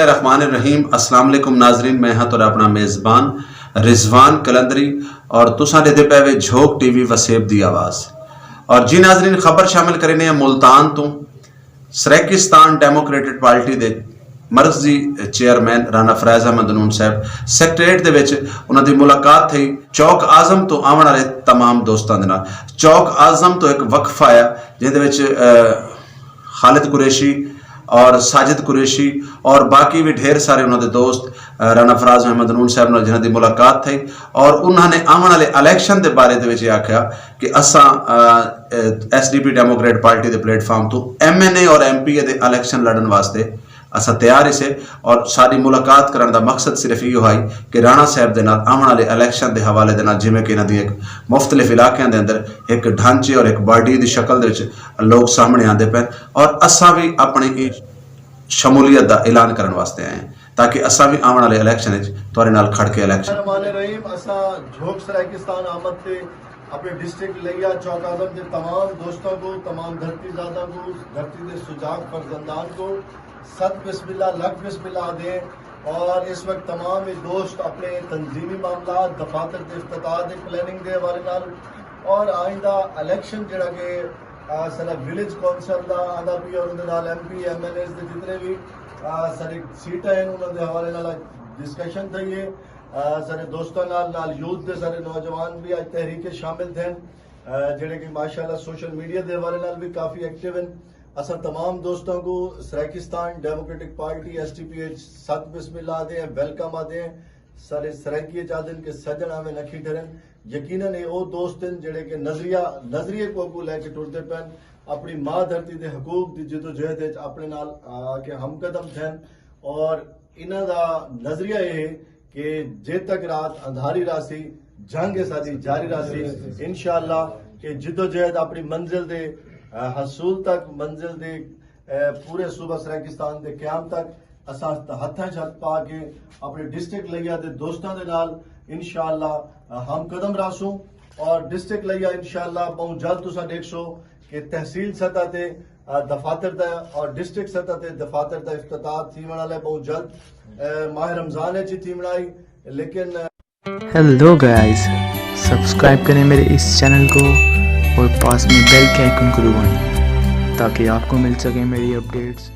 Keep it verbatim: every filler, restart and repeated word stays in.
الرحمن الرحیم۔ السلام علیکم ناظرین، میں ہاں تہاڈا اپنا میزبان رضوان کلندری، اور تساں دے پے وے جھوک ٹی وی وسیب دی آواز۔ اور جی ناظرین، خبر شامل کرینے ہیں ملتان تو۔ سریکستان ڈیموکریٹک پارٹی دے مرکزی چیئرمین رانا فراز احمد نون صاحب سیکرٹریٹ دے وچ انہاں دی ملاقات تھی چوک اعظم تو آون والے تمام دوستاں دے نال۔ چوک اعظم تو ایک وقفہ آیا، جس دے وچ خالد قریشی اور ساجد قریشی اور باقی بھی ڈھیر سارے انہاں دے دوست، رانا فراز احمد نون صاحب نال جنہاں دی ملاقات تھی، اور انہاں نے آون والے الیکشن دے بارے دے وچ یہ آکھیا کہ اساں S D P democrat party دے پلیٹ فارم تو ایم این اے اور ایم پی اے دے الیکشن لڑن واسطے اساں تیار ہی سے، اور ساری ملاقات کرن دا مقصد صرف ایہو ہائی کہ رانا صاحب دے نال آون والے الیکشن دے حوالے دے نال، جویں کہ انہاں دی ایک مختلف علاقیاں دے اندر ایک ڈھانچے اور ایک باڈی دی شکل دے وچ لوگ سامنے آندے پے، اور اساں بھی اپنی شمولیت دا اعلان کرن واسطے آئے ہیں، تاکہ اساں بھی آون والے الیکشن وچ تہاڈے نال کھڑ کے الیکشن الرحمن الرحیم۔ اساں جھوک سرائیکستان آمد تے اپنے ڈسٹرکٹ لیا چوک اعظم دے تمام دوستاں کو، تمام دھرتی زاداں کو، دھرتی دے سجاگ فرزندان کو ست بسم اللہ، لکھ بسم اللہ دیں۔ اور اس وقت تمام یہ دوست اپنے تنظیمی معاملات، دفاتر دے افتتاح دے پلاننگ دے حوالے نال اور آئندہ الیکشن جڑا کہ سارا ویلیج کونسل دا آندا پی اور اندے نال M P M L As دے جتنے بھی سارے سیٹاں ہیں انہاں دے حوالے نال ڈسکشن تھئی ہے۔ سارے دوستاں نال نال یوتھ دے سارے نوجوان بھی اج تحریک شامل تھے، جڑے کہ ماشاءاللہ سوشل میڈیا دے حوالے نال بھی کافی ایکٹیو ہیں۔ اساں تمام دوستاں کو Saraikistan democratic party S T P H ست بسم اللہ آدھے ہیں، ویلکم آدھے ہیں۔ سارے سرائیکی چاہتے ہیں کہ سجن آویں نہ کھیڈرن۔ یقیناً یہ وہ دوست ہیں جڑے کہ نظریہ نظریے کو اگو لے کے ٹردے پین، اپنی ماں دھرتی دے حقوق دی جدوجہد وچ اپنے نال آ کے ہم قدم تھین۔ اور انہاں دا نظریہ یہ ہے کہ جے تک رات اندھاری راسی، جنگ ساری جاری راسی۔ انشاءاللہ کہ جدوجہد اپنی منزل دے حصول تک، منزل دے پورے صوبہ سرائیکستان دے قیام تک اساں ہتھاں چ ہتھ پا کے اپنے ڈسٹرکٹ لیا دے دوستاں دے نال انشاءاللہ ہم قدم راسوں۔ اور ڈسٹرکٹ لیا انشاءاللہ بہت جلد تساں دیکھ سو کہ تحصیل سطح تے دفاتر دا اور ڈسٹرکٹ سطح تے دفاتر دا افتتاح تھیون والا ہے بہت جلد، ماہ رمضان وچ ہی تھیون آئی۔ لیکن ہیلو گائز، سبسکرائب کریں میرے اس چینل کو اور پاس میں بیل کے آئیکن کو دبائیں تاکہ آپ کو مل سکیں میری اپڈیٹس۔